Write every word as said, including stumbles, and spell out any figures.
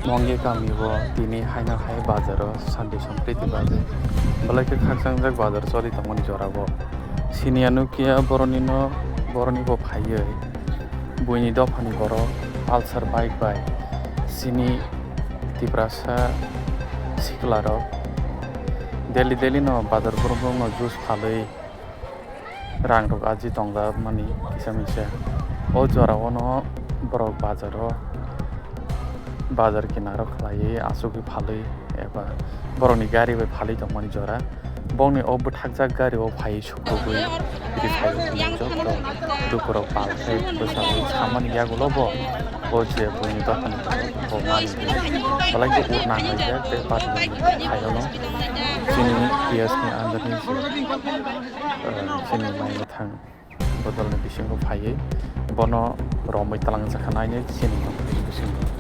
Mongge kami o tini haino hai bazar o Sunday Sampriti baje. Belai khe khakchang jak bazar choli tongmani jora o. Sini ya nukya boroni no, boroni bo phaiwi. Buini dophani borok Pulsar bike bai sini Tiprasa sikla rok daily daily no bazar borok no juice phalwi rang rok aji tongda mani kisa misa. O jora o no borok bazar o bazar kinaro khlaiwi asugwi phalwi eba borokni gari bai phalwi tongmani jora. Bongni o bwthakjak gari o phai sukrubwi rifai hwnwi joto lukurok pal khe bwsajwk samani yagulo bo o je buini dophani bo mani belai khe ur nang laijak tei party phaiono chini P S ni under ni je, eh, chini mai mwthang bodolni bisingo phaiwi bono romwi twlangjakha nainwi chini bisingo.